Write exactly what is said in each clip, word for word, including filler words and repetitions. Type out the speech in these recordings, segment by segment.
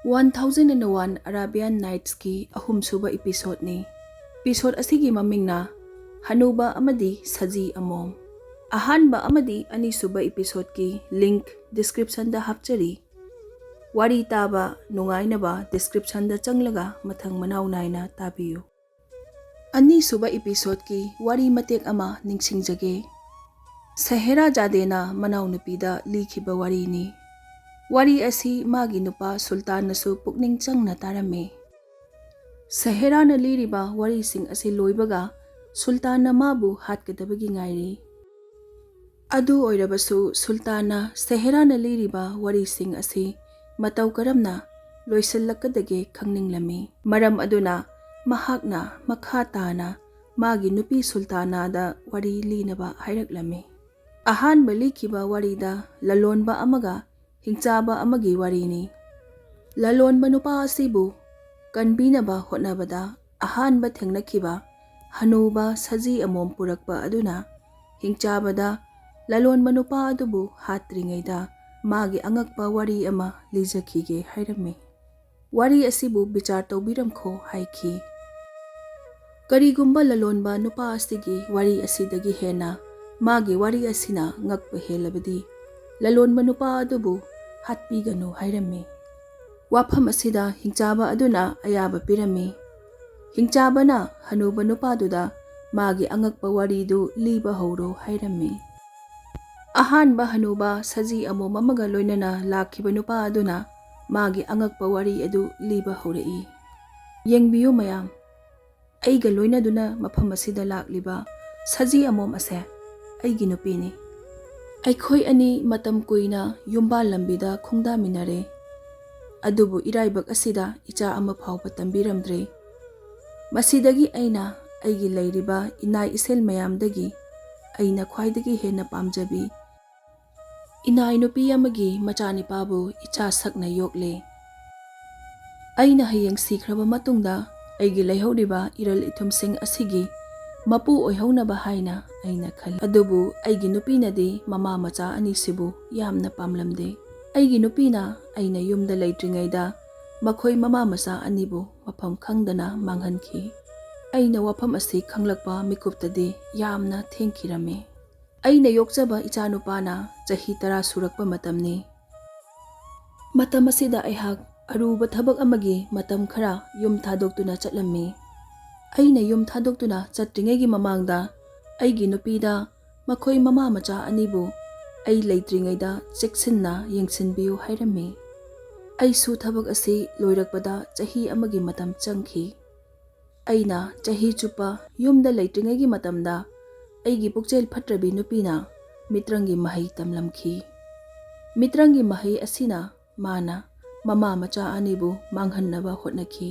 One Thousand and One Arabian Nightsꯀꯤ ꯑꯍꯨꯝꯁꯨꯕ episodeꯅꯤ꯫ Episode ꯑꯁꯤꯒꯤ ꯃꯃꯤꯡꯅ ꯍꯅꯨꯕ ꯑꯃꯗꯤ ꯁꯖꯤ ꯑꯃꯣꯝ꯫ ꯑꯍꯥꯟꯕ ꯑꯃꯗꯤ ꯑꯅꯤꯁꯨꯕ episodeꯀꯤ link descriptionꯗ ꯍꯥꯞꯆꯔꯤ꯫ ꯋꯥꯔꯤ ꯇꯥꯕ ꯅꯨꯡꯉꯥꯏꯅꯕ descriptionꯗ ꯆꯪꯂꯒ ꯃꯊꯪ ꯃꯅꯥꯎ ꯅꯥꯏꯅ ꯇꯥꯕꯤꯌꯨ꯫ ꯑꯅꯤꯁꯨꯕ episodeꯀꯤ ꯋꯥꯔꯤ ꯃꯇꯦꯛ ꯑꯃ ꯅꯤꯡꯁꯤꯡꯖꯒꯦ꯫ ꯁꯦꯍꯦꯔꯥ ꯖꯥꯗꯦꯅ ꯃꯅꯥꯎꯅꯨꯄꯤꯗ ꯂꯤꯈꯤꯕ ꯋꯥꯔꯤꯅꯤ꯫ ꯋꯥꯔꯤ ꯑꯁꯤ ꯃꯥꯒꯤ ꯅꯨꯄꯥ ꯁꯨꯜꯇꯥꯟꯅꯁꯨ ꯄꯨꯛꯅꯤꯡ ꯆꯪꯅ ꯇꯥꯔꯝꯃꯤ꯫ ꯁꯦꯍꯦꯔꯥꯅ ꯂꯤꯔꯤꯕ ꯋꯥꯔꯤꯁꯤꯡ ꯑꯁꯤ ꯂꯣꯏꯕꯒ ꯁꯨꯜꯇꯥꯟꯅ ꯃꯥꯕꯨ ꯍꯥꯠꯀꯗꯕꯒꯤ ꯉꯥꯏꯔꯤ꯫ ꯑꯗꯨ ꯑꯣꯏꯔꯕꯁꯨ ꯁꯨꯜꯇꯥꯟꯅ ꯁꯦꯍꯦꯔꯥꯅ ꯂꯤꯔꯤꯕ ꯋꯥꯔꯤꯁꯤꯡ ꯑꯁꯤ ꯃꯇꯧ ꯀꯔꯝꯅ ꯂꯣꯏꯁꯤꯜꯂꯛꯀꯗꯒꯦ ꯈꯪꯅꯤꯡꯂꯝꯃꯤ꯫ ꯃꯔꯝ ꯑꯗꯨꯅ ꯃꯍꯥꯛꯅ ꯃꯈꯥ ꯇꯥꯅ ꯃꯥꯒꯤ ꯅꯨꯄꯤ ꯁꯨꯜꯇꯥꯅꯥꯗ ꯋꯥꯔꯤ ꯂꯤꯅꯕ ꯍꯥꯏꯔꯛꯂꯝꯃꯤ꯫ ꯑꯍꯥꯟꯕ ꯂꯤꯈꯤꯕ ꯋꯥꯔꯤꯗ ꯂꯂꯣꯟꯕ ꯑꯃꯒ ꯍꯤꯡꯆꯥꯕ ꯑꯃꯒꯤ ꯋꯥꯔꯤꯅꯤ꯫ ꯂꯂꯣꯟꯕ ꯅꯨꯄꯥ ꯑꯁꯤꯕꯨ ꯀꯟꯕꯤꯅꯕ ꯍꯣꯠꯅꯕꯗ ꯑꯍꯥꯟꯕ ꯊꯦꯡꯅꯈꯤꯕ ꯍꯅꯨꯕ ꯁꯖꯤ ꯑꯃꯣꯝ ꯄꯨꯔꯛꯄ ꯑꯗꯨꯅ ꯍꯤꯡꯆꯥꯕꯗ ꯂꯂꯣꯟꯕ ꯅꯨꯄꯥ ꯑꯗꯨꯕꯨ ꯍꯥꯠꯇ꯭ꯔꯤꯉꯩꯗ ꯃꯥꯒꯤ ꯑꯉꯛꯄ ꯋꯥꯔꯤ ꯑꯃ ꯂꯤꯖꯈꯤꯒꯦ ꯍꯥꯏꯔꯝꯃꯤ꯫ ꯋꯥꯔꯤ ꯑꯁꯤꯕꯨ ꯕꯤꯆꯥꯔ ꯇꯧꯕꯤꯔꯝꯈꯣ ꯍꯥꯏꯈꯤ꯫ ꯀꯔꯤꯒꯨꯝꯕ ꯂꯂꯣꯟꯕ ꯅꯨꯄꯥ ꯑꯁꯤꯒꯤ ꯋꯥꯔꯤ ꯑꯁꯤꯗꯒꯤ ꯍꯦꯟꯅ ꯃꯥꯒꯤ ꯋꯥꯔꯤ ꯑꯁꯤꯅ ꯉꯛꯄ ꯍꯦꯜꯂꯕꯗꯤ ꯂꯂꯣꯟꯕ ꯅꯨꯄꯥ ꯑꯗꯨꯕꯨ ꯍꯥꯠꯄꯤꯒꯅꯨ ꯍꯥꯏꯔꯝꯃꯤ꯫ ꯋꯥꯐꯝ ꯑꯁꯤꯗ ꯍꯤꯡꯆꯥꯕ ꯑꯗꯨꯅ ꯑꯌꯥꯕ ꯄꯤꯔꯝꯃꯤ꯫ ꯍꯤꯡꯆꯥꯕꯅ ꯍꯅꯨꯕ ꯅꯨꯄꯥꯗꯨꯗ ꯃꯥꯒꯤ ꯑꯉꯛꯄ ꯋꯥꯔꯤꯗꯨ ꯂꯤꯕ ꯍꯧꯔꯣ ꯍꯥꯏꯔꯝꯃꯤ꯫ ꯑꯍꯥꯟꯕ ꯍꯅꯨꯕ ꯁꯖꯤ ꯑꯃꯣꯝ ꯑꯃꯒ ꯂꯣꯏꯅꯅ ꯂꯥꯛꯈꯤꯕ ꯅꯨꯄꯥ ꯑꯗꯨꯅ ꯃꯥꯒꯤ ꯑꯉꯛꯄ ꯋꯥꯔꯤ ꯑꯗꯨ ꯂꯤꯕ ꯍꯧꯔꯛꯏ꯫ ꯌꯦꯡꯕꯤꯌꯨ ꯃꯌꯥꯝ, ꯑꯩꯒ ꯂꯣꯏꯅꯗꯨꯅ ꯃꯐꯝ ꯑꯁꯤꯗ ꯂꯥꯛꯂꯤꯕ ꯁꯖꯤ ꯑꯃꯣꯝ ꯑꯁꯦ ꯑꯩꯒꯤ ꯅꯨꯄꯤꯅꯤ꯫ ꯑꯩꯈꯣꯏ ꯑꯅꯤ ꯃꯇꯝ ꯀꯨꯏꯅ ꯌꯨꯝꯕꯥꯜ ꯂꯝꯕꯤꯗ ꯈꯣꯡꯗꯥꯃꯤꯟꯅꯔꯦ, ꯑꯗꯨꯕꯨ ꯏꯔꯥꯏꯕꯛ ꯑꯁꯤꯗ ꯏꯆꯥ ꯑꯃ ꯐꯥꯎꯕ ꯇꯝꯕꯤꯔꯝꯗ꯭ꯔꯦ꯫ ꯃꯁꯤꯗꯒꯤ ꯑꯩꯅ ꯑꯩꯒꯤ ꯂꯩꯔꯤꯕ ꯏꯅꯥꯏ ꯏꯁꯦꯜ ꯃꯌꯥꯝꯗꯒꯤ ꯑꯩꯅ ꯈ꯭ꯋꯥꯏꯗꯒꯤ ꯍꯦꯟꯅ ꯄꯥꯝꯖꯕꯤ ꯏꯅꯥꯏ ꯅꯨꯄꯤ ꯑꯃꯒꯤ ꯃꯆꯥꯅꯤꯄꯥꯕꯨ ꯏꯆꯥ ꯁꯛꯅ ꯌꯣꯛꯂꯦ꯫ ꯑꯩꯅ ꯍꯌꯦꯡ ꯁꯤꯈ꯭ꯔꯕ ꯃꯇꯨꯡꯗ ꯑꯩꯒꯤ ꯂꯩꯍꯧꯔꯤꯕ ꯏꯔꯜ ꯏꯊꯨꯝꯁꯤꯡ ꯑꯁꯤꯒꯤ ꯃꯄꯨ ꯑꯣꯏꯍꯧꯅꯕ ꯍꯥꯏꯅ ꯑꯩꯅ ꯈꯜꯂꯤ꯫ ꯑꯗꯨꯕꯨ ꯑꯩꯒꯤ ꯅꯨꯄꯤꯅꯗꯤ ꯃꯃꯥ ꯃꯆꯥ ꯑꯅꯤꯁꯤꯕꯨ ꯌꯥꯝꯅ ꯄꯥꯝꯂꯝꯗꯦ꯫ ꯑꯩꯒꯤ ꯅꯨꯄꯤꯅ ꯑꯩꯅ ꯌꯨꯝꯗ ꯂꯩꯇ꯭ꯔꯤꯉꯩꯗ ꯃꯈꯣꯏ ꯃꯃꯥ ꯃꯆꯥ ꯑꯅꯤꯕꯨ ꯃꯐꯝ ꯈꯪꯗꯅ ꯃꯥꯡꯍꯟꯈꯤ꯫ ꯑꯩꯅ ꯋꯥꯐꯝ ꯑꯁꯤ ꯈꯪꯂꯛꯄ ꯃꯤꯀꯨꯞꯇꯗꯤ ꯌꯥꯝꯅ ꯊꯦꯡꯈꯤꯔꯝꯃꯤ꯫ ꯑꯩꯅ ꯌꯣꯛꯆꯕ ꯏꯆꯥꯅꯨꯄꯥꯅ ꯆꯍꯤ ꯇꯔꯥ ꯁꯨꯔꯛꯄ ꯃꯇꯝꯅꯤ꯫ ꯃꯇꯝ ꯑꯁꯤꯗ ꯑꯩꯍꯥꯛ ꯑꯔꯨꯕ ꯊꯕꯛ ꯑꯃꯒꯤ ꯃꯇꯝ ꯈꯔ ꯌꯨꯝ ꯊꯥꯗꯣꯛꯇꯨꯅ ꯆꯠꯂꯝꯃꯤ꯫ ꯑꯩꯅ ꯌꯨꯝ ꯊꯥꯗꯣꯛꯇꯨꯅ ꯆꯠꯇ꯭ꯔꯤꯉꯩꯒꯤ ꯃꯃꯥꯡꯗ ꯑꯩꯒꯤ ꯅꯨꯄꯤꯗ ꯃꯈꯣꯏ ꯃꯃꯥ ꯃꯆꯥ ꯑꯅꯤꯕꯨ ꯑꯩ ꯂꯩꯇ꯭ꯔꯤꯉꯩꯗ ꯆꯦꯛꯁꯤꯟꯅ ꯌꯦꯡꯁꯤꯟꯕꯤꯌꯨ ꯍꯥꯏꯔꯝꯃꯤ꯫ ꯑꯩꯁꯨ ꯊꯕꯛ ꯑꯁꯤ ꯂꯣꯏꯔꯛꯄꯗ ꯆꯍꯤ ꯑꯃꯒꯤ ꯃꯇꯝ ꯆꯪꯈꯤ꯫ ꯑꯩꯅ ꯆꯍꯤ ꯆꯨꯞꯄ ꯌꯨꯝꯗ ꯂꯩꯇ꯭ꯔꯤꯉꯩꯒꯤ ꯃꯇꯝꯗ ꯑꯩꯒꯤ ꯄꯨꯛꯆꯦꯜ ꯐꯠꯇ꯭ꯔꯕꯤ ꯅꯨꯄꯤꯅ ꯃꯤꯇ꯭ꯔꯪꯒꯤ ꯃꯍꯩ ꯇꯝꯂꯝꯈꯤ꯫ ꯃꯤꯇ꯭ꯔꯪꯒꯤ ꯃꯍꯩ ꯑꯁꯤꯅ ꯃꯥꯅ ꯃꯃꯥ ꯃꯆꯥ ꯑꯅꯤꯕꯨ ꯃꯥꯡꯍꯟꯅꯕ ꯍꯣꯠꯅꯈꯤ꯫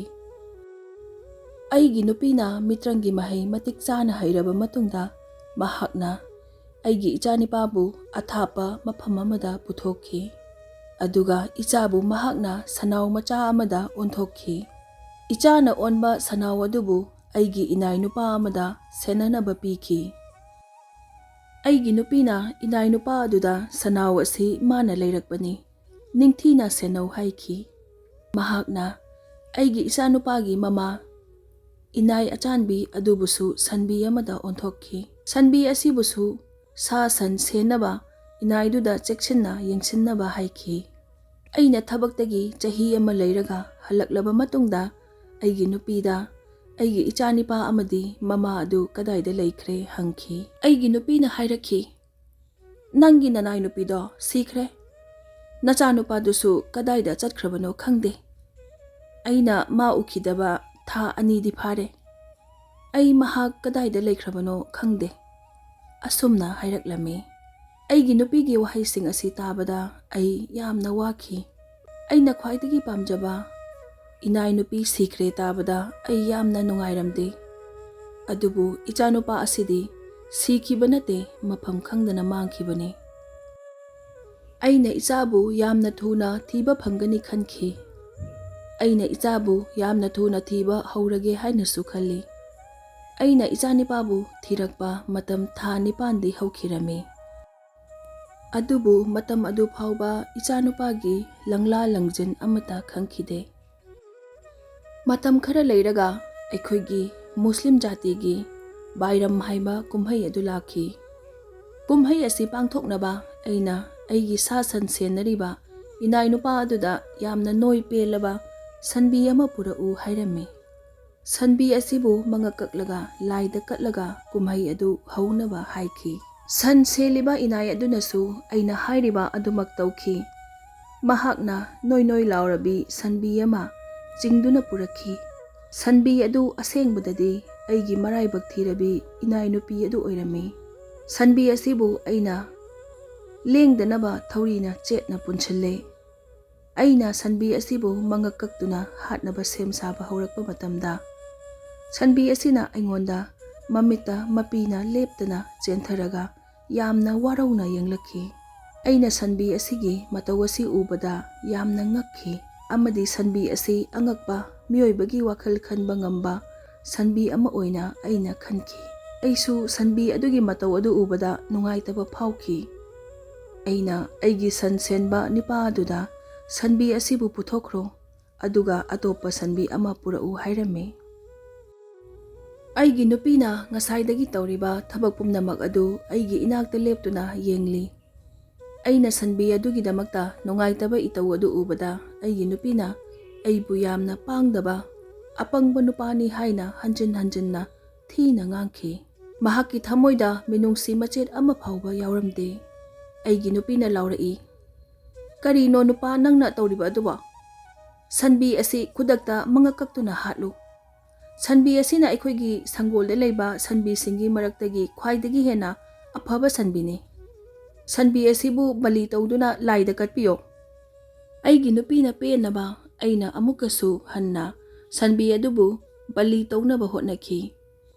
ꯑꯩꯒꯤ ꯅꯨꯄꯤꯅ ꯃꯤꯇ꯭ꯔꯪꯒꯤ ꯃꯍꯩ ꯃꯇꯤꯛ ꯆꯥꯅ ꯍꯩꯔꯕ ꯃꯇꯨꯡꯗ, ꯃꯍꯥꯛꯅ ꯑꯩꯒꯤ ꯏꯆꯥꯅꯤꯄꯥꯕꯨ ꯑꯊꯥꯞꯄ ꯃꯐꯝ ꯑꯃꯗ ꯄꯨꯊꯣꯛꯈꯤ꯫ ꯑꯗꯨꯒ ꯏꯆꯥꯕꯨ ꯃꯍꯥꯛꯅ ꯁꯟꯅꯥꯎ ꯃꯆꯥ ꯑꯃꯗ ꯑꯣꯟꯊꯣꯛꯈꯤ꯫ ꯏꯆꯥꯅ ꯑꯣꯟꯕ ꯁꯟꯅꯥꯎ ꯑꯗꯨꯕꯨ ꯑꯩꯒꯤ ꯏꯅꯥꯏ ꯅꯨꯄꯥ ꯑꯃꯗ ꯁꯦꯟꯅꯅꯕ ꯄꯤꯈꯤ꯫ ꯑꯩꯒꯤ ꯅꯨꯄꯤꯅ ꯏꯅꯥꯏ ꯅꯨꯄꯥ ꯑꯗꯨꯗ ꯁꯟꯅꯥꯎ ꯑꯁꯤ ꯃꯥꯅ ꯂꯩꯔꯛꯄꯅꯤ, ꯅꯤꯡꯊꯤꯅ ꯁꯦꯟꯅꯧ ꯍꯥꯏꯈꯤ꯫ ꯃꯍꯥꯛꯅ ꯑꯩꯒꯤ ꯏꯆꯥꯅꯨꯄꯥꯒꯤ ꯃꯃꯥ ꯏꯅꯥꯏ ꯑꯆꯥꯟꯕꯤ ꯑꯗꯨꯕꯨꯁꯨ ꯁꯟꯕꯤ ꯑꯃꯗ ꯑꯣꯟꯊꯣꯛꯈꯤ꯫ ꯁꯟꯕꯤ ꯑꯁꯤꯕꯨꯁꯨ ꯁꯥ ꯁꯟ ꯁꯦꯟꯅꯕ ꯏꯅꯥꯏꯗꯨꯗ ꯆꯦꯛꯁꯤꯟꯅ ꯌꯦꯡꯁꯤꯟꯅꯕ ꯍꯥꯏꯈꯤ꯫ ꯑꯩꯅ ꯊꯕꯛꯇꯒꯤ ꯆꯍꯤ ꯑꯃ ꯂꯩꯔꯒ ꯍꯜꯂꯛꯂꯕ ꯃꯇꯨꯡꯗ ꯑꯩꯒꯤ ꯅꯨꯄꯤꯗ ꯑꯩꯒꯤ ꯏꯆꯥꯅꯤꯄꯥ ꯑꯃꯗꯤ ꯃꯃꯥ ꯑꯗꯨ ꯀꯗꯥꯏꯗ ꯂꯩꯈ꯭ꯔꯦ ꯍꯪꯈꯤ꯫ ꯑꯩꯒꯤ ꯅꯨꯄꯤꯅ ꯍꯥꯏꯔꯛꯈꯤ, "ꯅꯪꯒꯤ ꯅꯅꯥꯏ ꯅꯨꯄꯤꯗꯣ ꯁꯤꯈ꯭ꯔꯦ꯫ ꯅꯆꯥꯅꯨꯄꯥꯗꯨꯁꯨ ꯀꯗꯥꯏꯗ ꯆꯠꯈ꯭ꯔꯕꯅꯣ ꯈꯪꯗꯦ꯫ ꯑꯩꯅ ꯃꯥ ꯎꯈꯤꯗꯕ ꯊꯥ ꯑꯅꯤꯗꯤ ꯐꯥꯔꯦ꯫ ꯑꯩ ꯃꯍꯥꯛ ꯀꯗꯥꯏꯗ ꯂꯩꯈ꯭ꯔꯕꯅꯣ ꯈꯪꯗꯦ," ꯑꯁꯨꯝꯅ ꯍꯥꯏꯔꯛꯂꯝꯃꯤ꯫ ꯑꯩꯒꯤ ꯅꯨꯄꯤꯒꯤ ꯋꯥꯍꯩꯁꯤꯡ ꯑꯁꯤ ꯇꯥꯕꯗ ꯑꯩ ꯌꯥꯝꯅ ꯋꯥꯈꯤ꯫ ꯑꯩꯅ ꯈ꯭ꯋꯥꯏꯗꯒꯤ ꯄꯥꯝꯖꯕ ꯏꯅꯥꯏ ꯅꯨꯄꯤ ꯁꯤꯈ꯭ꯔꯦ ꯇꯥꯕꯗ ꯑꯩ ꯌꯥꯝꯅ ꯅꯨꯡꯉꯥꯏꯔꯝꯗꯦ꯫ ꯑꯗꯨꯕꯨ ꯏꯆꯥꯅꯨꯄꯥ ꯑꯁꯤꯗꯤ ꯁꯤꯈꯤꯕ ꯅꯠꯇꯦ, ꯃꯐꯝ ꯈꯪꯗꯅ ꯃꯥꯡꯈꯤꯕꯅꯤ꯫ ꯑꯩꯅ ꯏꯆꯥꯕꯨ ꯌꯥꯝꯅ ꯊꯨꯅ ꯊꯤꯕ ꯐꯪꯒꯅꯤ ꯈꯟꯈꯤ꯫ ꯑꯩꯅ ꯏꯆꯥꯕꯨ ꯌꯥꯝꯅ ꯊꯨꯅ ꯊꯤꯕ ꯍꯧꯔꯒꯦ ꯍꯥꯏꯅꯁꯨ ꯈꯜꯂꯤ꯫ ꯑꯩꯅ ꯏꯆꯥꯅꯤꯄꯥꯕꯨ ꯊꯤꯔꯛꯄ ꯃꯇꯝ ꯊꯥ ꯅꯤꯄꯥꯟꯗꯤ ꯍꯧꯈꯤꯔꯝꯃꯤ꯫ ꯑꯗꯨꯕꯨ ꯃꯇꯝ ꯑꯗꯨ ꯐꯥꯎꯕ ꯏꯆꯥꯅꯨꯄꯥꯒꯤ ꯂꯪꯂꯥ ꯂꯪꯖꯤꯟ ꯑꯃꯠꯇ ꯈꯪꯈꯤꯗꯦ꯫ ꯃꯇꯝ ꯈꯔ ꯂꯩꯔꯒ ꯑꯩꯈꯣꯏꯒꯤ ꯃꯨꯁꯂꯤꯝ ꯖꯥꯇꯤꯒꯤ ꯕꯥꯏꯔꯝ ꯍꯥꯏꯕ ꯀꯨꯝꯍꯩ ꯑꯗꯨ ꯂꯥꯛꯈꯤ꯫ ꯀꯨꯝꯍꯩ ꯑꯁꯤ ꯄꯥꯡꯊꯣꯛꯅꯕ ꯑꯩꯅ ꯑꯩꯒꯤ ꯁꯥ ꯁꯟ ꯁꯦꯟꯅꯔꯤꯕ ꯏꯅꯥꯏ ꯅꯨꯄꯥ ꯑꯗꯨꯗ ꯌꯥꯝꯅ ꯅꯣꯏ ꯄꯦꯜꯂꯕ ꯁꯟꯕꯤ ꯑꯃ ꯄꯨꯔꯛꯎ ꯍꯥꯏꯔꯝꯃꯤ꯫ ꯁꯟꯕꯤ ꯑꯁꯤꯕꯨ ꯃꯉꯛ ꯀꯛꯂꯒ ꯂꯥꯏꯗ ꯀꯠꯂꯒ ꯀꯨꯝꯍꯩ ꯑꯗꯨ ꯍꯧꯅꯕ ꯍꯥꯏꯈꯤ꯫ ꯁꯟ ꯁꯦꯜꯂꯤꯕ ꯏꯅꯥꯏ ꯑꯗꯨꯅꯁꯨ ꯑꯩꯅ ꯍꯥꯏꯔꯤꯕ ꯑꯗꯨꯃꯛ ꯇꯧꯈꯤ꯫ ꯃꯍꯥꯛꯅ ꯅꯣꯏ ꯅꯣꯏ ꯂꯥꯎꯔꯕꯤ ꯁꯟꯕꯤ ꯑꯃ ꯆꯤꯡꯗꯨꯅ ꯄꯨꯔꯛꯈꯤ꯫ ꯁꯟꯕꯤ ꯑꯗꯨ ꯑꯁꯦꯡꯕꯗꯗꯤ ꯑꯩꯒꯤ ꯃꯔꯥꯏꯕꯛ ꯊꯤꯔꯕꯤ ꯏꯅꯥꯏ ꯅꯨꯄꯤ ꯑꯗꯨ ꯑꯣꯏꯔꯝꯃꯤ꯫ ꯁꯟꯕꯤ ꯑꯁꯤꯕꯨ ꯑꯩꯅ ꯂꯦꯡꯗꯅꯕ ꯊꯧꯔꯤꯅ ꯆꯦꯠꯅ ꯄꯨꯟꯁꯤꯜꯂꯦ꯫ ꯑꯩꯅ ꯁꯟꯕꯤ ꯑꯁꯤꯕꯨ ꯃꯉꯛ ꯀꯛꯇꯨꯅ ꯍꯥꯠꯅꯕ ꯁꯦꯝ ꯁꯥꯕ ꯍꯧꯔꯛꯄ ꯃꯇꯝꯗ, ꯁꯟꯕꯤ ꯑꯁꯤꯅ ꯑꯩꯉꯣꯟꯗ ꯃꯃꯤꯠꯇ ꯃꯄꯤꯅ ꯂꯦꯞꯇꯅ ꯆꯦꯟꯊꯔꯒ ꯌꯥꯝꯅ ꯋꯥꯔꯧꯅ ꯌꯦꯡꯂꯛꯈꯤ꯫ ꯑꯩꯅ ꯁꯟꯕꯤ ꯑꯁꯤꯒꯤ ꯃꯇꯧ ꯑꯁꯤ ꯎꯕꯗ ꯌꯥꯝꯅ ꯉꯛꯈꯤ, ꯑꯃꯗꯤ ꯁꯟꯕꯤ ꯑꯁꯤ ꯑꯉꯛꯄ ꯃꯤꯑꯣꯏꯕꯒꯤ ꯋꯥꯈꯜ ꯈꯟꯕ ꯉꯝꯕ ꯁꯟꯕꯤ ꯑꯃ ꯑꯣꯏꯅ ꯑꯩꯅ ꯈꯟꯈꯤ꯫ ꯑꯩꯁꯨ ꯁꯟꯕꯤ ꯑꯗꯨꯒꯤ ꯃꯇꯧ ꯑꯗꯨ ꯎꯕꯗ ꯅꯨꯡꯉꯥꯏꯇꯕ ꯐꯥꯎꯈꯤ꯫ ꯑꯩꯅ ꯑꯩꯒꯤ ꯁꯟ ꯁꯦꯟꯕ ꯅꯨꯄꯥ ꯑꯗꯨꯗ ꯁꯟꯕꯤ ꯑꯁꯤꯕꯨ ꯄꯨꯊꯣꯛꯈ꯭ꯔꯣ, ꯑꯗꯨꯒ ꯑꯇꯣꯞꯄ ꯁꯟꯕꯤ ꯑꯃ ꯄꯨꯔꯛꯎ ꯍꯥꯏꯔꯝꯃꯤ꯫ ꯑꯩꯒꯤ ꯅꯨꯄꯤꯅ ꯉꯁꯥꯏꯗꯒꯤ ꯇꯧꯔꯤꯕ ꯊꯕꯛ ꯄꯨꯝꯅꯃꯛ ꯑꯗꯨ ꯑꯩꯒꯤ ꯏꯅꯥꯛꯇ ꯂꯦꯞꯇꯨꯅ ꯌꯦꯡꯂꯤ꯫ ꯑꯩꯅ ꯁꯟꯕꯤ ꯑꯗꯨꯒꯤꯗꯃꯛꯇ ꯅꯨꯡꯉꯥꯏꯇꯕ ꯏꯇꯧ ꯑꯗꯨ ꯎꯕꯗ ꯑꯩꯒꯤ ꯅꯨꯄꯤꯅ ꯑꯩꯕꯨ ꯌꯥꯝꯅ ꯄꯥꯡꯗꯕ, ꯑꯄꯪꯕ ꯅꯨꯄꯥꯅꯤ ꯍꯥꯏꯅ ꯍꯟꯖꯤꯟ ꯍꯟꯖꯤꯟꯅ ꯊꯤꯅ ꯉꯥꯡꯈꯤ꯫ ꯃꯍꯥꯛꯀꯤ ꯊꯃꯣꯏꯗ ꯃꯤꯅꯨꯡꯁꯤ ꯃꯆꯦꯠ ꯑꯃ ꯐꯥꯎꯕ ꯌꯥꯎꯔꯝꯗꯦ꯫ ꯑꯩꯒꯤ ꯅꯨꯄꯤꯅ ꯂꯥꯎꯔꯛꯏ, "ꯀꯔꯤꯅꯣ ꯅꯨꯄꯥ ꯅꯪꯅ ꯇꯧꯔꯤꯕ ꯑꯗꯨꯕꯣ? ꯁꯟꯕꯤ ꯑꯁꯤ ꯈꯨꯗꯛꯇ ꯃꯉꯛ ꯀꯛꯇꯨꯅ ꯍꯥꯠꯂꯨ꯫ ꯁꯟꯕꯤ ꯑꯁꯤꯅ ꯑꯩꯈꯣꯏꯒꯤ ꯁꯪꯒꯣꯜꯗ ꯂꯩꯕ ꯁꯟꯕꯤꯁꯤꯡꯒꯤ ꯃꯔꯛꯇꯒꯤ ꯈ꯭ꯋꯥꯏꯗꯒꯤ ꯍꯦꯟꯅ ꯑꯐꯕ ꯁꯟꯕꯤꯅꯤ꯫ ꯁꯟꯕꯤ ꯑꯁꯤꯕꯨ ꯕꯂꯤ ꯇꯧꯗꯨꯅ ꯂꯥꯏꯗ ꯀꯠꯄꯤꯌꯣ꯫" ꯑꯩꯒꯤ ꯅꯨꯄꯤꯅ ꯄꯦꯟꯅꯕ ꯑꯩꯅ ꯑꯃꯨꯛꯀꯁꯨ ꯍꯟꯅ ꯁꯟꯕꯤ ꯑꯗꯨꯕꯨ ꯕꯂꯤ ꯇꯧꯅꯕ ꯍꯣꯠꯅꯈꯤ꯫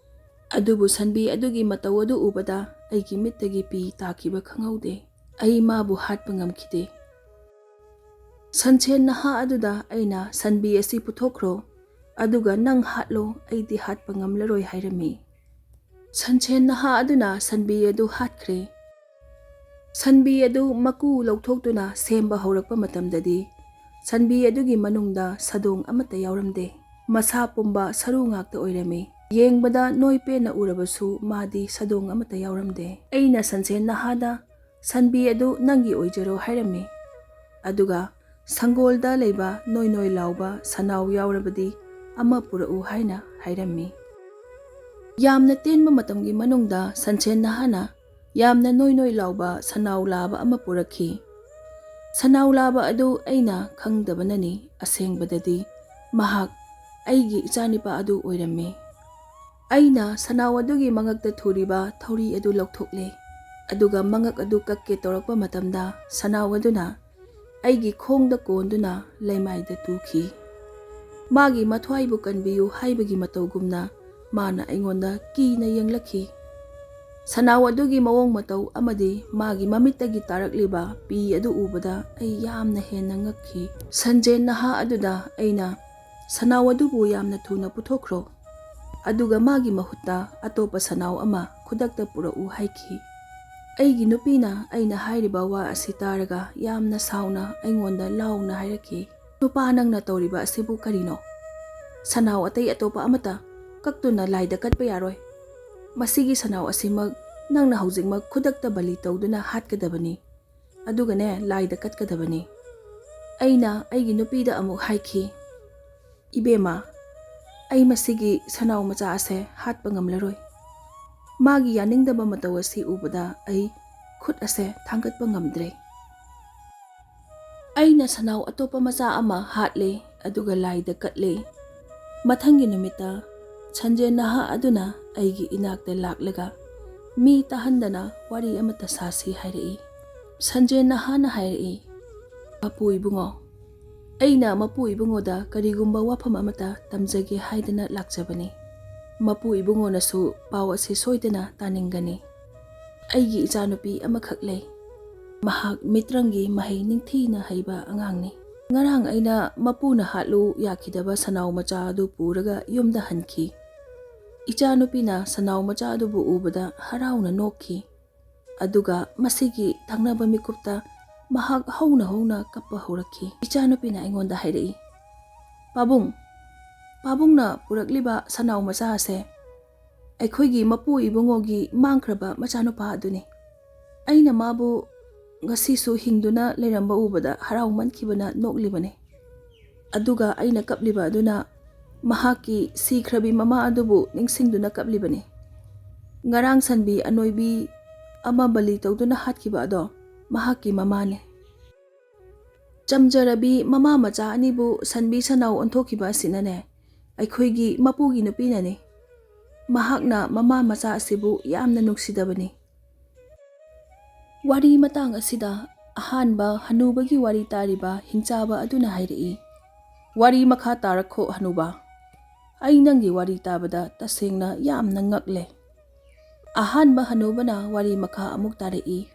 ꯑꯗꯨꯕꯨ ꯁꯟꯕꯤ ꯑꯗꯨꯒꯤ ꯃꯇꯧ ꯑꯗꯨ ꯎꯕꯗ ꯑꯩꯒꯤ ꯃꯤꯠꯇꯒꯤ ꯄꯤ ꯇꯥꯈꯤꯕ ꯈꯪꯍꯧꯗꯦ꯫ ꯑꯩ ꯃꯥꯕꯨ ꯍꯥꯠꯄ ꯉꯝꯈꯤꯗꯦ꯫ ꯁꯟꯁꯦꯟ ꯅꯍꯥ ꯑꯗꯨꯗ ꯑꯩꯅ, "ꯁꯟꯕꯤ ꯑꯁꯤ ꯄꯨꯊꯣꯛꯈ꯭ꯔꯣ, ꯑꯗꯨꯒ ꯅꯪ ꯍꯥꯠꯂꯣ, ꯑꯩꯗꯤ ꯍꯥꯠꯄ ꯉꯝꯂꯔꯣꯏ" ꯍꯥꯏꯔꯝꯃꯤ꯫ ꯁꯟꯁꯦꯟ ꯅꯍꯥ ꯑꯗꯨꯅ ꯁꯟꯕꯤ ꯑꯗꯨ ꯍꯥꯠꯈ꯭ꯔꯦ꯫ ꯁꯟꯕꯤ ꯑꯗꯨ ꯃꯀꯨ ꯂꯧꯊꯣꯛꯇꯨꯅ ꯁꯦꯝꯕ ꯍꯧꯔꯛꯄ ꯃꯇꯝꯗꯗꯤ, ꯁꯟꯕꯤ ꯑꯗꯨꯒꯤ ꯃꯅꯨꯡꯗ ꯁꯥꯗꯣꯡ ꯑꯃꯠꯇ ꯌꯥꯎꯔꯝꯗꯦ꯫ ꯃꯁꯥ ꯄꯨꯝꯕ ꯁꯔꯨ ꯉꯥꯛꯇ ꯑꯣꯏꯔꯝꯃꯤ꯫ ꯌꯦꯡꯕꯗ ꯅꯣꯏ ꯄꯦꯟꯅ ꯎꯔꯕꯁꯨ ꯃꯥꯗꯤ ꯁꯗꯣꯡ ꯑꯃꯠꯇ ꯌꯥꯎꯔꯝꯗꯦ꯫ ꯑꯩꯅ ꯁꯟꯁꯦꯟ ꯅꯍꯥꯗ, "ꯁꯟꯕꯤ ꯑꯗꯨ ꯅꯪꯒꯤ ꯑꯣꯏꯖꯔꯣ" ꯍꯥꯏꯔꯝꯃꯤ꯫ ꯑꯗꯨꯒ ꯁꯪꯒꯣꯜꯗ ꯂꯩꯕ ꯅꯣꯏ ꯅꯣꯏ ꯂꯥꯎꯕ ꯁꯅꯥꯎ ꯌꯥꯎꯔꯕꯗꯤ ꯑꯃ ꯄꯨꯔꯛꯎ ꯍꯥꯏꯅ ꯍꯥꯏꯔꯝꯃꯤ꯫ ꯌꯥꯝꯅ ꯇꯦꯟꯕ ꯃꯇꯝꯒꯤ ꯃꯅꯨꯡꯗ ꯁꯟꯁꯦꯟ ꯅꯍꯥꯅ ꯌꯥꯝꯅ ꯅꯣꯏ ꯅꯣꯏ ꯂꯥꯎꯕ ꯁꯅꯥꯎ ꯂꯥꯕ ꯑꯃ ꯄꯨꯔꯛꯈꯤ꯫ ꯁꯅꯥꯎ ꯂꯥꯕ ꯑꯗꯨ ꯑꯩꯅ ꯈꯪꯗꯕꯅꯅꯤ, ꯑꯁꯦꯡꯕꯗꯗꯤ ꯃꯍꯥꯛ ꯑꯩꯒꯤ ꯏꯆꯥꯅꯤꯄꯥ ꯑꯗꯨ ꯑꯣꯏꯔꯝꯃꯤ꯫ ꯑꯩꯅ ꯁꯅꯥꯎ ꯑꯗꯨꯒꯤ ꯃꯉꯛꯇ ꯊꯨꯔꯤꯕ ꯊꯧꯔꯤ ꯑꯗꯨ ꯂꯧꯊꯣꯛꯂꯦ, ꯑꯗꯨꯒ ꯃꯉꯛ ꯑꯗꯨ ꯀꯛꯀꯦ ꯇꯧꯔꯛꯄ ꯃꯇꯝꯗ ꯁꯅꯥꯎ ꯑꯗꯨꯅ ꯑꯩꯒꯤ ꯈꯣꯡꯗ ꯀꯣꯟꯗꯨꯅ ꯂꯩꯃꯥꯏꯗ ꯇꯨꯈꯤ꯫ ꯃꯥꯒꯤ ꯃꯊ꯭ꯋꯥꯏꯕꯨ ꯀꯟꯕꯤꯌꯨ ꯍꯥꯏꯕꯒꯤ ꯃꯇꯧꯒꯨꯝꯅ ꯃꯥꯅ ꯑꯩꯉꯣꯟꯗ ꯀꯤꯅ ꯌꯦꯡꯂꯛꯈꯤ꯫ ꯁꯅꯥꯎ ꯑꯗꯨꯒꯤ ꯃꯑꯣꯡ ꯃꯇꯧ ꯑꯃꯗꯤ ꯃꯥꯒꯤ ꯃꯃꯤꯠꯇꯒꯤ ꯇꯥꯔꯛꯂꯤꯕ ꯄꯤ ꯑꯗꯨ ꯎꯕꯗ ꯑꯩ ꯌꯥꯝꯅ ꯍꯦꯟꯅ ꯉꯛꯈꯤ꯫ ꯁꯟꯖꯦꯟ ꯅꯍꯥ ꯑꯗꯨꯗ ꯑꯩꯅ, "ꯁꯅꯥꯎ ꯑꯗꯨꯕꯨ ꯌꯥꯝꯅ ꯊꯨꯅ ꯄꯨꯊꯣꯛꯈ꯭ꯔꯣ, ꯑꯗꯨꯒ ꯃꯥꯒꯤ ꯃꯍꯨꯠꯇ ꯑꯇꯣꯞꯄ ꯁꯅꯥꯎ ꯑꯃ ꯈꯨꯗꯛꯇ ꯄꯨꯔꯛꯎ" ꯍꯥꯏꯈꯤ꯫ ꯑꯩꯒꯤ ꯅꯨꯄꯤꯅ ꯑꯩꯅ ꯍꯥꯏꯔꯤꯕ ꯋꯥ ꯑꯁꯤ ꯇꯥꯔꯒ ꯌꯥꯝꯅ ꯁꯥꯎꯅ ꯑꯩꯉꯣꯟꯗ ꯂꯥꯎꯅ ꯍꯥꯏꯔꯛꯈꯤ, "ꯅꯨꯄꯥ, ꯅꯪꯅ ꯇꯧꯔꯤꯕ ꯑꯁꯤꯕꯨ ꯀꯔꯤꯅꯣ? ꯁꯅꯥꯎ ꯑꯇꯩ ꯑꯇꯣꯞꯄ ꯑꯃꯠꯇ ꯀꯛꯇꯨꯅ ꯂꯥꯏꯗ ꯀꯠꯄ ꯌꯥꯔꯣꯏ꯫ ꯃꯁꯤꯒꯤ ꯁꯅꯥꯎ ꯑꯁꯤꯃꯛ ꯅꯪꯅ ꯍꯧꯖꯤꯛꯃꯛ ꯈꯨꯗꯛꯇ ꯕꯂꯤ ꯇꯧꯗꯨꯅ ꯍꯥꯠꯀꯗꯕꯅꯤ, ꯑꯗꯨꯒꯅꯦ, ꯂꯥꯏꯗ ꯀꯠꯀꯗꯕꯅꯤ꯫" ꯑꯩꯅ ꯑꯩꯒꯤ ꯅꯨꯄꯤꯗ ꯑꯃꯨꯛ ꯍꯥꯏꯈꯤ, "ꯏꯕꯦꯝꯃ, ꯑꯩ ꯃꯁꯤꯒꯤ ꯁꯅꯥꯎ ꯃꯆꯥ ꯑꯁꯦ ꯍꯥꯠꯄ ꯉꯝꯂꯔꯣꯏ꯫ ꯃꯥꯒꯤ ꯌꯥꯅꯤꯡꯗꯕ ꯃꯇꯧ ꯑꯁꯤ ꯎꯕꯗ ꯑꯩ ꯈꯨꯠ ꯑꯁꯦ ꯊꯥꯡꯒꯠꯄ ꯉꯝꯗ꯭ꯔꯦ꯫" ꯑꯩꯅ ꯁꯅꯥꯎ ꯑꯇꯣꯞꯄ ꯃꯆꯥ ꯑꯃ ꯍꯥꯠꯂꯦ, ꯑꯗꯨꯒ ꯂꯥꯏꯗ ꯀꯠꯂꯦ꯫ ꯃꯊꯪꯒꯤ ꯅꯨꯃꯤꯠꯇ ꯁꯟꯖꯦꯟ ꯅꯍꯥ ꯑꯗꯨꯅ ꯑꯩꯒꯤ ꯏꯅꯥꯛꯇ ꯂꯥꯛꯂꯒ, "ꯃꯤ ꯇꯥꯍꯟꯗꯅ ꯋꯥꯔꯤ ꯑꯃꯠꯇ ꯁꯥꯁꯤ" ꯍꯥꯏꯔꯛꯏ꯫ ꯁꯟꯖꯦꯟ ꯅꯍꯥꯅ ꯍꯥꯏꯔꯛꯏ, "ꯃꯄꯨ ꯏꯕꯨꯡꯉꯣ, ꯑꯩꯅ ꯃꯄꯨ ꯏꯕꯨꯡꯉꯣꯗ ꯀꯔꯤꯒꯨꯝꯕ ꯋꯥꯐꯝ ꯑꯃꯠꯇ ꯇꯝꯖꯒꯦ ꯍꯥꯏꯗꯅ ꯂꯥꯛꯆꯕꯅꯤ꯫ ꯃꯄꯨ ꯏꯕꯨꯡꯉꯣꯅꯁꯨ ꯄꯥꯎ ꯑꯁꯤ ꯁꯣꯏꯗꯅ ꯇꯥꯅꯤꯡꯒꯅꯤ꯫ ꯑꯩꯒꯤ ꯏꯆꯥꯅꯨꯄꯤ ꯑꯃꯈꯛ ꯂꯩ꯫ ꯃꯍꯥꯛ ꯃꯤꯇ꯭ꯔꯪꯒꯤ ꯃꯍꯩ ꯅꯤꯡꯊꯤꯅ ꯍꯩꯕ ꯑꯉꯥꯡꯅꯤ꯫ ꯉꯔꯥꯡ ꯑꯩꯅ ꯃꯄꯨꯅ ꯍꯥꯠꯂꯨ ꯌꯥꯈꯤꯗꯕ ꯁꯅꯥꯎ ꯃꯆꯥ ꯑꯗꯨ ꯄꯨꯔꯒ ꯌꯨꯝꯗ ꯍꯟꯈꯤ꯫ ꯏꯆꯥꯅꯨꯄꯤꯅ ꯁꯅꯥꯎ ꯃꯆꯥ ꯑꯗꯨꯕꯨ ꯎꯕꯗ ꯍꯔꯥꯎꯅ ꯅꯣꯛꯈꯤ꯫ ꯑꯗꯨꯒ ꯃꯁꯤꯒꯤ ꯊꯪꯅꯕ ꯃꯤꯀꯨꯞꯇ ꯃꯍꯥꯛ ꯍꯧꯅ ꯍꯧꯅ ꯀꯞꯄ ꯍꯧꯔꯛꯈꯤ꯫ ꯏꯆꯥꯅꯨꯄꯤꯅ ꯑꯩꯉꯣꯟꯗ ꯍꯥꯏꯔꯛꯏ, "ꯄꯥꯕꯨꯡ, ꯄꯥꯕꯨꯡꯅ ꯄꯨꯔꯛꯂꯤꯕ ꯁꯅꯥꯎ ꯃꯆꯥ ꯑꯁꯦ ꯑꯩꯈꯣꯏꯒꯤ ꯃꯄꯨ ꯏꯕꯨꯡꯉꯣꯒꯤ ꯃꯥꯡꯈ꯭ꯔꯕ ꯃꯆꯥꯅꯨꯄꯥ ꯑꯗꯨꯅꯤ꯫ ꯑꯩꯅ ꯃꯥꯕꯨ ꯉꯁꯤꯁꯨ ꯍꯤꯡꯗꯨꯅ ꯂꯩꯔꯝꯕ ꯎꯕꯗ ꯍꯔꯥꯎꯃꯟꯈꯤꯕꯅ ꯅꯣꯛꯂꯤꯕꯅꯤ꯫ ꯑꯗꯨꯒ ꯑꯩꯅ ꯀꯞꯂꯤꯕ ꯑꯗꯨꯅ ꯃꯍꯥꯛꯀꯤ ꯁꯤꯈ꯭ꯔꯕꯤ ꯃꯃꯥ ꯑꯗꯨꯕꯨ ꯅꯤꯡꯁꯤꯡꯗꯨꯅ ꯀꯞꯂꯤꯕꯅꯤ꯫ ꯉꯔꯥꯡ ꯁꯟꯕꯤ ꯑꯅꯣꯏꯕꯤ ꯑꯃ ꯕꯂꯤ ꯇꯧꯗꯨꯅ ꯍꯥꯠꯈꯤꯕ ꯑꯗꯣ ꯃꯍꯥꯛꯀꯤ ꯃꯃꯥꯅꯤ꯫ ꯆꯝꯖꯔꯕꯤ ꯃꯃꯥ ꯃꯆꯥ ꯑꯅꯤꯕꯨ ꯁꯟꯕꯤ ꯁꯟꯅꯥꯎ ꯑꯣꯟꯊꯣꯛꯈꯤꯕ ꯑꯁꯤꯅꯅꯦ ꯑꯩꯈꯣꯏꯒꯤ ꯃꯄꯨꯒꯤ ꯅꯨꯄꯤꯅꯅꯤ꯫ ꯃꯍꯥꯛꯅ ꯃꯃꯥ ꯃꯆꯥ ꯑꯁꯤꯕꯨ ꯌꯥꯝꯅ ꯅꯨꯡꯁꯤꯗꯕꯅꯤ꯫ ꯋꯥꯔꯤ ꯃꯇꯥꯡ ꯑꯁꯤꯗ ꯑꯍꯥꯟꯕ ꯍꯅꯨꯕꯒꯤ ꯋꯥꯔꯤ ꯇꯥꯔꯤꯕ ꯍꯤꯡꯆꯥꯕ ꯑꯗꯨꯅ ꯍꯥꯏꯔꯛꯏ, "ꯋꯥꯔꯤ ꯃꯈꯥ ꯇꯥꯔꯛꯈꯣ ꯍꯅꯨꯕ꯫ ꯑꯩ ꯅꯪꯒꯤ ꯋꯥꯔꯤ ꯇꯥꯕꯗ ꯇꯁꯦꯡꯅ ꯌꯥꯝꯅ ꯉꯛꯂꯦ꯫ ꯑꯍꯥꯟꯕ ꯍꯅꯨꯕꯅ ꯋꯥꯔꯤ ꯃꯈꯥ ꯑꯃꯨꯛ ꯇꯥꯔꯛꯏ,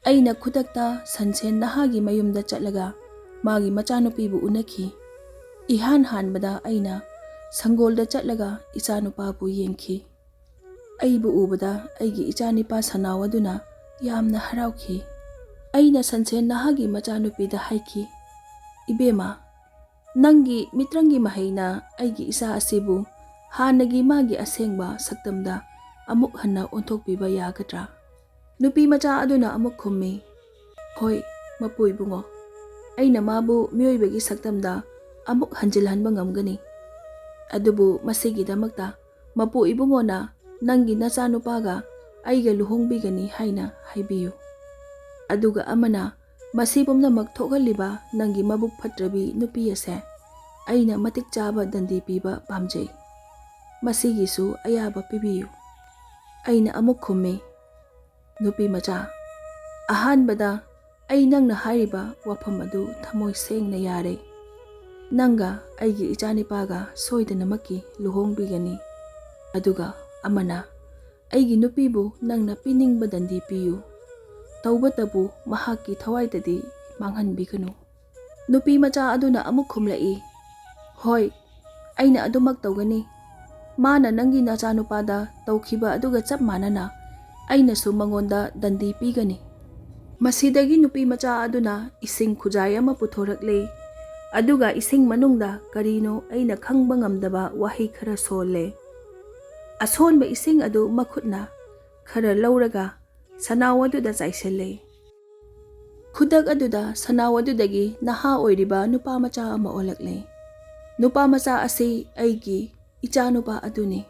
"ꯑꯩꯅ ꯈꯨꯗꯛꯇ ꯁꯟꯁꯦꯟ ꯅꯍꯥꯒꯤ ꯃꯌꯨꯝꯗ ꯆꯠꯂꯒ ꯃꯥꯒꯤ ꯃꯆꯥꯅꯨꯄꯤꯕꯨ ꯎꯅꯈꯤ꯫ ꯏꯍꯥꯟ ꯍꯥꯟꯕꯗ ꯑꯩꯅ ꯁꯪꯒꯣꯜꯗ ꯆꯠꯂꯒ ꯏꯆꯥꯅꯨꯄꯥꯕꯨ ꯌꯦꯡꯈꯤ꯫ ꯑꯩꯕꯨ ꯎꯕꯗ ꯑꯩꯒꯤ ꯏꯆꯥꯅꯤꯄꯥ ꯁꯅꯥꯎ ꯑꯗꯨꯅ ꯌꯥꯝꯅ ꯍꯔꯥꯎꯈꯤ꯫ ꯑꯩꯅ ꯁꯟꯁꯦꯟ ꯅꯍꯥꯒꯤ ꯃꯆꯥꯅꯨꯄꯤꯗ ꯍꯥꯏꯈꯤ, 'ꯏꯕꯦꯝꯃ, ꯅꯪꯒꯤ ꯃꯤꯇ꯭ꯔꯪꯒꯤ ꯃꯍꯩꯅ ꯑꯩꯒꯤ ꯏꯆꯥ ꯑꯁꯤꯕꯨ ꯍꯥꯟꯅꯒꯤ ꯃꯥꯒꯤ ꯑꯁꯦꯡꯕ ꯁꯛꯇꯝꯗ ꯑꯃꯨꯛ ꯍꯟꯅ ꯑꯣꯟꯊꯣꯛꯄꯤꯕ ꯌꯥꯒꯗ꯭ꯔꯥ?' ꯅꯨꯄꯤ ꯃꯆꯥ ꯑꯗꯨꯅ ꯑꯃꯨꯛ ꯈꯨꯝꯃꯤ, "ꯍꯣꯏ, ꯃꯄꯨ ꯏꯕꯨꯡꯉꯣ, ꯑꯩꯅ ꯃꯥꯕꯨ ꯃꯤꯑꯣꯏꯕꯒꯤ ꯁꯛꯇꯝꯗ ꯑꯃꯨꯛ ꯍꯟꯖꯤꯜꯍꯟꯕ ꯉꯝꯒꯅꯤ꯫ ꯑꯗꯨꯕꯨ ꯃꯁꯤꯒꯤꯗꯃꯛꯇ ꯃꯄꯨ ꯏꯕꯨꯡꯉꯣꯅ ꯅꯪꯒꯤ ꯅꯆꯥꯅꯨꯄꯥꯒ ꯑꯩꯒ ꯂꯨꯍꯣꯡꯕꯤꯒꯅꯤ ꯍꯥꯏꯅ ꯍꯥꯏꯕꯤꯌꯨ꯫ ꯑꯗꯨꯒ ꯑꯃꯅ ꯃꯁꯤ ꯄꯨꯝꯅꯃꯛ ꯊꯣꯛꯍꯜꯂꯤꯕ ꯅꯪꯒꯤ ꯃꯕꯨꯛ ꯐꯠꯇ꯭ꯔꯕꯤ ꯅꯨꯄꯤ ꯑꯁꯦ ꯑꯩꯅ ꯃꯇꯤꯛ ꯆꯥꯕ ꯗꯟꯗꯤ ꯄꯤꯕ ꯄꯥꯝꯖꯩ꯫ ꯃꯁꯤꯒꯤꯁꯨ ꯑꯌꯥꯕ ꯄꯤꯕꯤꯌꯨ꯫" ꯑꯩꯅ ꯑꯃꯨꯛ ꯈꯨꯝꯃꯤ, "ꯅꯨꯄꯤ ꯃꯆꯥ, ꯑꯍꯥꯟꯕꯗ ꯑꯩ ꯅꯪꯅ ꯍꯥꯏꯔꯤꯕ ꯋꯥꯐꯝ ꯑꯗꯨ ꯊꯃꯣꯏ ꯁꯦꯡꯅ ꯌꯥꯔꯦ꯫ ꯅꯪꯒ ꯑꯩꯒꯤ ꯏꯆꯥꯅꯤꯄꯥꯒ ꯁꯣꯏꯗꯅꯃꯛꯀꯤ ꯂꯨꯍꯣꯡꯕꯤꯒꯅꯤ꯫ ꯑꯗꯨꯒ ꯑꯃꯅ, ꯑꯩꯒꯤ ꯅꯨꯄꯤꯕꯨ ꯅꯪꯅ ꯄꯤꯅꯤꯡꯕ ꯗꯟꯗꯤ ꯄꯤꯌꯨ꯫ ꯇꯧꯕꯇꯕꯨ ꯃꯍꯥꯛꯀꯤ ꯊꯋꯥꯏꯗꯗꯤ ꯃꯥꯡꯍꯟꯕꯤꯒꯅꯨ꯫" ꯅꯨꯄꯤ ꯃꯆꯥ ꯑꯗꯨꯅ ꯑꯃꯨꯛ ꯈꯨꯝꯂꯛꯏ, "ꯍꯣꯏ, ꯑꯩꯅ ꯑꯗꯨꯃꯛ ꯇꯧꯒꯅꯤ꯫ ꯃꯥꯅ ꯅꯪꯒꯤ ꯅꯆꯥꯅꯨꯄꯥꯗ ꯇꯧꯈꯤꯕ ꯑꯗꯨꯒ ꯆꯞ ꯃꯥꯟꯅꯅ ꯑꯩꯅꯁꯨ ꯃꯉꯣꯟꯗ ꯗꯟꯗꯤ ꯄꯤꯒꯅꯤ꯫" ꯃꯁꯤꯗꯒꯤ ꯅꯨꯄꯤ ꯃꯆꯥ ꯑꯗꯨꯅ ꯏꯁꯤꯡ ꯈꯨꯖꯥꯏ ꯑꯃ ꯄꯨꯊꯣꯔꯛꯂꯦ꯫ ꯑꯗꯨꯒ ꯏꯁꯤꯡ ꯃꯅꯨꯡꯗ ꯀꯔꯤꯅꯣ ꯑꯩꯅ ꯈꯪꯕ ꯉꯝꯗꯕ ꯋꯥꯍꯩ ꯈꯔ ꯁꯣꯜꯂꯦ꯫ ꯑꯁꯣꯟꯕ ꯏꯁꯤꯡ ꯑꯗꯨ ꯃꯈꯨꯠꯅ ꯈꯔ ꯂꯧꯔꯒ ꯁꯅꯥꯎ ꯑꯗꯨꯗ ꯆꯥꯏꯁꯤꯜꯂꯦ꯫ ꯈꯨꯗꯛ ꯑꯗꯨꯗ ꯁꯅꯥꯎ ꯑꯗꯨꯗꯒꯤ ꯅꯍꯥ ꯑꯣꯏꯔꯤꯕ ꯅꯨꯄꯥ ꯃꯆꯥ ꯑꯃ ꯑꯣꯜꯂꯛꯂꯦ꯫ ꯅꯨꯄꯥ ꯃꯆꯥ ꯑꯁꯤ ꯑꯩꯒꯤ ꯏꯆꯥꯅꯨꯄꯥ ꯑꯗꯨꯅꯤ꯫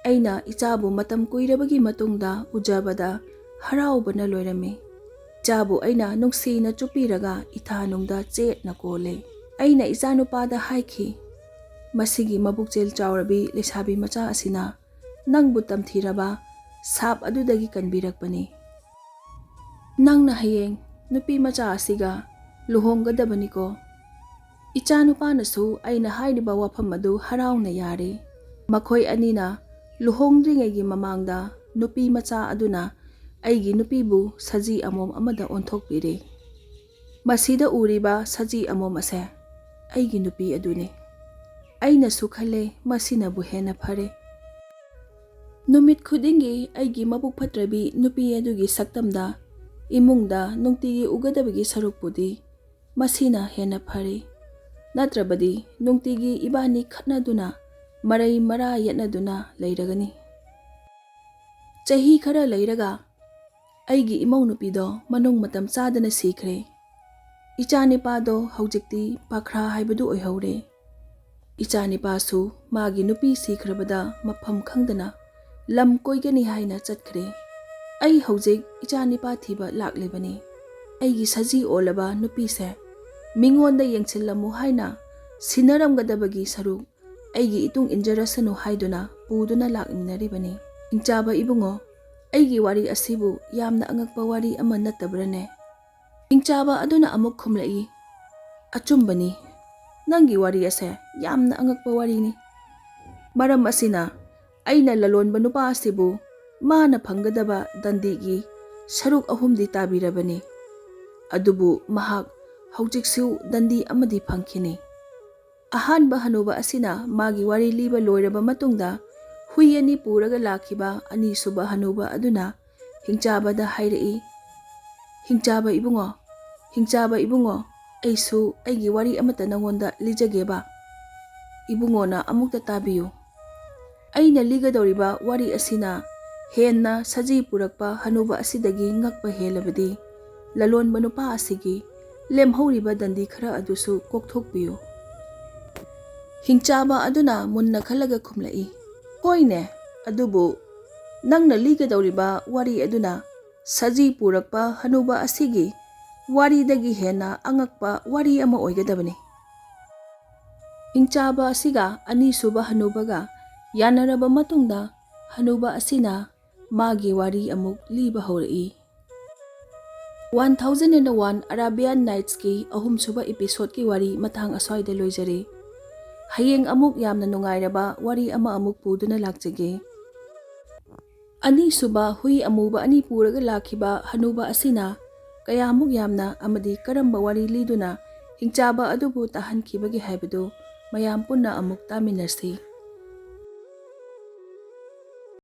ꯑꯩꯅ ꯏꯆꯥꯕꯨ ꯃꯇꯝ ꯀꯨꯏꯔꯕꯒꯤ ꯃꯇꯨꯡꯗ ꯎꯖꯕꯗ ꯍꯔꯥꯎꯕꯅ ꯂꯣꯏꯔꯝꯃꯤ꯫ ꯏꯆꯥꯕꯨ ꯑꯩꯅ ꯅꯨꯡꯁꯤꯅ ꯆꯨꯞꯄꯤꯔꯒ ꯏꯊꯥꯅꯨꯡꯗ ꯆꯦꯠꯅ ꯀꯣꯜꯂꯦ꯫ ꯑꯩꯅ ꯏꯆꯥꯅꯨꯄꯥꯗ ꯍꯥꯏꯈꯤ, "ꯃꯁꯤꯒꯤ ꯃꯕꯨꯛꯆꯦꯜ ꯆꯥꯎꯔꯕꯤ ꯂꯩꯁꯥꯕꯤ ꯃꯆꯥ ꯑꯁꯤꯅ ꯅꯪꯕꯨ ꯇꯝꯊꯤꯔꯕ ꯁꯥꯞ ꯑꯗꯨꯗꯒꯤ ꯀꯟꯕꯤꯔꯛꯄꯅꯤ꯫ ꯅꯪꯅ ꯍꯌꯦꯡ ꯅꯨꯄꯤ ꯃꯆꯥ ꯑꯁꯤꯒ ꯂꯨꯍꯣꯡꯒꯗꯕꯅꯤꯀꯣ꯫" ꯏꯆꯥꯅꯨꯄꯥꯅꯁꯨ ꯑꯩꯅ ꯍꯥꯏꯔꯤꯕ ꯋꯥꯐꯝ ꯑꯗꯨ ꯍꯔꯥꯎꯅ ꯌꯥꯔꯦ꯫ ꯃꯈꯣꯏ ꯑꯅꯤꯅ ꯂꯨꯍꯣꯡꯗ꯭ꯔꯤꯉꯩꯒꯤ ꯃꯃꯥꯡꯗ ꯅꯨꯄꯤ ꯃꯆꯥ ꯑꯗꯨꯅ ꯑꯩꯒꯤ ꯅꯨꯄꯤꯕꯨ ꯁꯖꯤ ꯑꯃꯣꯝ ꯑꯃꯗ ꯑꯣꯟꯊꯣꯛꯄꯤꯔꯦ꯫ ꯃꯁꯤꯗ ꯎꯔꯤꯕ ꯁꯖꯤ ꯑꯃꯣꯝ ꯑꯁꯦ ꯑꯩꯒꯤ ꯅꯨꯄꯤ ꯑꯗꯨꯅꯤ꯫ ꯑꯩꯅꯁꯨ ꯈꯜꯂꯦ, ꯃꯁꯤꯅꯕꯨ ꯍꯦꯟꯅ ꯐꯔꯦ꯫ ꯅꯨꯃꯤꯠ ꯈꯨꯗꯤꯡꯒꯤ ꯑꯩꯒꯤ ꯃꯕꯨꯛ ꯐꯠꯇ꯭ꯔꯕꯤ ꯅꯨꯄꯤ ꯑꯗꯨꯒꯤ ꯁꯛꯇꯝꯗ ꯏꯃꯨꯡꯗ ꯅꯨꯡꯇꯤꯒꯤ ꯎꯒꯗꯕꯒꯤ ꯁꯔꯨꯛꯄꯨꯗꯤ ꯃꯁꯤꯅ ꯍꯦꯟꯅ ꯐꯔꯦ꯫ ꯅꯠꯇ꯭ꯔꯕꯗꯤ ꯅꯨꯡꯇꯤꯒꯤ ꯏꯕꯥꯅꯤ ꯈꯠꯅꯗꯨꯅ, ꯃꯔꯩ ꯃꯔꯥ ꯌꯦꯠꯅꯗꯨꯅ ꯂꯩꯔꯒꯅꯤ꯫ ꯆꯍꯤ ꯈꯔ ꯂꯩꯔꯒ ꯑꯩꯒꯤ ꯏꯃꯧ ꯅꯨꯄꯤꯗꯣ ꯃꯅꯨꯡ ꯃꯇꯝ ꯆꯥꯗꯅ ꯁꯤꯈ꯭ꯔꯦ꯫ ꯏꯆꯥ ꯅꯤꯄꯥꯗꯣ ꯍꯧꯖꯤꯛꯇꯤ ꯄꯥꯈ꯭ꯔꯥ ꯍꯥꯏꯕꯗꯨ ꯑꯣꯏꯍꯧꯔꯦ꯫ ꯏꯆꯥ ꯅꯤꯄꯥꯁꯨ ꯃꯥꯒꯤ ꯅꯨꯄꯤ ꯁꯤꯈ꯭ꯔꯕꯗ ꯃꯐꯝ ꯈꯪꯗꯅ ꯂꯝ ꯀꯣꯏꯒꯅꯤ ꯍꯥꯏꯅ ꯆꯠꯈ꯭ꯔꯦ꯫ ꯑꯩ ꯍꯧꯖꯤꯛ ꯏꯆꯥ ꯅꯤꯄꯥ ꯊꯤꯕ ꯂꯥꯛꯂꯤꯕꯅꯤ꯫ ꯑꯩꯒꯤ ꯁꯖꯤ ꯑꯣꯜꯂꯕ ꯅꯨꯄꯤꯁꯦ ꯃꯤꯉꯣꯟꯗ ꯌꯦꯡꯁꯤꯜꯂꯝꯃꯨ ꯍꯥꯏꯅ ꯁꯤꯟꯅꯔꯝꯒꯗꯕꯒꯤ ꯁꯔꯨꯛ ꯑꯩꯒꯤ ꯏꯇꯨꯡ ꯏꯟꯖꯔꯁꯅꯨ ꯍꯥꯏꯗꯨꯅ ꯄꯨꯗꯨꯅ ꯂꯥꯛꯃꯤꯟꯅꯔꯤꯕꯅꯤ꯫ ꯍꯤꯡꯆꯥꯕ ꯏꯕꯨꯡꯉꯣ, ꯑꯩꯒꯤ ꯋꯥꯔꯤ ꯑꯁꯤꯕꯨ ꯌꯥꯝꯅ ꯑꯉꯛꯄ ꯋꯥꯔꯤ ꯑꯃ ꯅꯠꯇꯕ꯭ꯔꯅꯦ? ꯍꯤꯡꯆꯥꯕ ꯑꯗꯨꯅ ꯑꯃꯨꯛ ꯈꯨꯝꯂꯛꯏ, "ꯑꯆꯨꯝꯕꯅꯤ, ꯅꯪꯒꯤ ꯋꯥꯔꯤ ꯑꯁꯦ ꯌꯥꯝꯅ ꯑꯉꯛꯄ ꯋꯥꯔꯤꯅꯤ꯫ ꯃꯔꯝ ꯑꯁꯤꯅ ꯑꯩꯅ ꯂꯂꯣꯟꯕ ꯅꯨꯄꯥ ꯑꯁꯤꯕꯨ ꯃꯥꯅ ꯐꯪꯒꯗꯕ ꯗꯟꯗꯤꯒꯤ ꯁꯔꯨꯛ ꯑꯍꯨꯝꯗꯤ ꯇꯥꯕꯤꯔꯕꯅꯤ꯫ ꯑꯗꯨꯕꯨ ꯃꯍꯥꯛ ꯍꯧꯖꯤꯛꯁꯨ ꯗꯟꯗꯤ ꯑꯃꯗꯤ ꯐꯪꯈꯤꯅꯤ꯫" ꯑꯍꯥꯟꯕ ꯍꯅꯨꯕ ꯑꯁꯤꯅ ꯃꯥꯒꯤ ꯋꯥꯔꯤ ꯂꯤꯕ ꯂꯣꯏꯔꯕ ꯃꯇꯨꯡꯗ, ꯍꯨꯏ ꯑꯅꯤ ꯄꯨꯔꯒ ꯂꯥꯛꯈꯤꯕ ꯑꯅꯤꯁꯨꯕ ꯍꯅꯨꯕ ꯑꯗꯨꯅ ꯍꯤꯡꯆꯥꯕꯗ ꯍꯥꯏꯔꯛꯏ, "ꯍꯤꯡꯆꯥꯕ ꯏꯕꯨꯡꯉꯣ, ꯍꯤꯡꯆꯥꯕ ꯏꯕꯨꯡꯉꯣ, ꯑꯩꯁꯨ ꯑꯩꯒꯤ ꯋꯥꯔꯤ ꯑꯃꯠꯇ ꯅꯉꯣꯟꯗ ꯂꯤꯖꯒꯦꯕ꯫ ꯏꯕꯨꯡꯉꯣꯅ ꯑꯃꯨꯛꯇ ꯇꯥꯕꯤꯌꯨ꯫ ꯑꯩꯅ ꯂꯤꯒꯗꯧꯔꯤꯕ ꯋꯥꯔꯤ ꯑꯁꯤꯅ ꯍꯦꯟꯅ ꯁꯖꯤ ꯄꯨꯔꯛꯄ ꯍꯅꯨꯕ ꯑꯁꯤꯗꯒꯤ ꯉꯛꯄ ꯍꯦꯜꯂꯕꯗꯤ, ꯂꯂꯣꯟꯕ ꯅꯨꯄꯥ ꯑꯁꯤꯒꯤ ꯂꯦꯝꯍꯧꯔꯤꯕ ꯗꯟꯗꯤ ꯈꯔ ꯑꯗꯨꯁꯨ ꯀꯣꯛꯊꯣꯛꯄꯤꯌꯨ꯫ ꯍꯤꯡꯆꯥꯕ ꯑꯗꯨꯅ ꯃꯨꯟꯅ ꯈꯜꯂꯒ ꯈꯨꯝꯂꯛꯏ, "ꯍꯣꯏꯅꯦ, ꯑꯗꯨꯕꯨ ꯅꯪꯅ ꯂꯤꯒꯗꯧꯔꯤꯕ ꯋꯥꯔꯤ ꯑꯗꯨꯅ ꯁꯖꯤ ꯄꯨꯔꯛꯄ ꯍꯅꯨꯕ ꯑꯁꯤꯒꯤ ꯋꯥꯔꯤꯗꯒꯤ ꯍꯦꯟꯅ ꯑꯉꯛꯄ ꯋꯥꯔꯤ ꯑꯃ ꯑꯣꯏꯒꯗꯕꯅꯤ꯫" ꯍꯤꯡꯆꯥꯕ ꯑꯁꯤꯒ ꯑꯅꯤꯁꯨꯕ ꯍꯅꯨꯕꯒ ꯌꯥꯅꯔꯕ ꯃꯇꯨꯡꯗ, ꯍꯅꯨꯕ ꯑꯁꯤꯅ ꯃꯥꯒꯤ ꯋꯥꯔꯤ ꯑꯃꯨꯛ ꯂꯤꯕ ꯍꯧꯔꯛꯏ꯫ One Thousand and One Arabian Nightsꯀꯤ ꯑꯍꯨꯝꯁꯨꯕ episodeꯀꯤ ꯋꯥꯔꯤ ꯃꯇꯥꯡ ꯑꯁ꯭ꯋꯥꯏꯗ ꯂꯣꯏꯖꯔꯦ꯫ ꯍꯌꯦꯡ ꯑꯃꯨꯛ ꯌꯥꯝꯅ ꯅꯨꯡꯉꯥꯏꯔꯕ ꯋꯥꯔꯤ ꯑꯃ ꯑꯃꯨꯛ ꯄꯨꯗꯨꯅ ꯂꯥꯛꯆꯒꯦ꯫ ꯑꯅꯤꯁꯨꯕ ꯍꯨꯏ ꯑꯃꯨꯕ ꯑꯅꯤ ꯄꯨꯔꯒ ꯂꯥꯛꯈꯤꯕ ꯍꯅꯨꯕ ꯑꯁꯤꯅ ꯀꯌꯥꯃꯨꯛ ꯌꯥꯝꯅ ꯑꯃꯗꯤ ꯀꯔꯝꯕ ꯋꯥꯔꯤ ꯂꯤꯗꯨꯅ ꯍꯤꯡꯆꯥꯕ ꯑꯗꯨꯕꯨ ꯇꯥꯍꯟꯈꯤꯕꯒꯦ ꯍꯥꯏꯕꯗꯨ ꯃꯌꯥꯝ ꯄꯨꯟꯅ ꯑꯃꯨꯛ ꯇꯥꯃꯤꯟꯅꯁꯤ꯫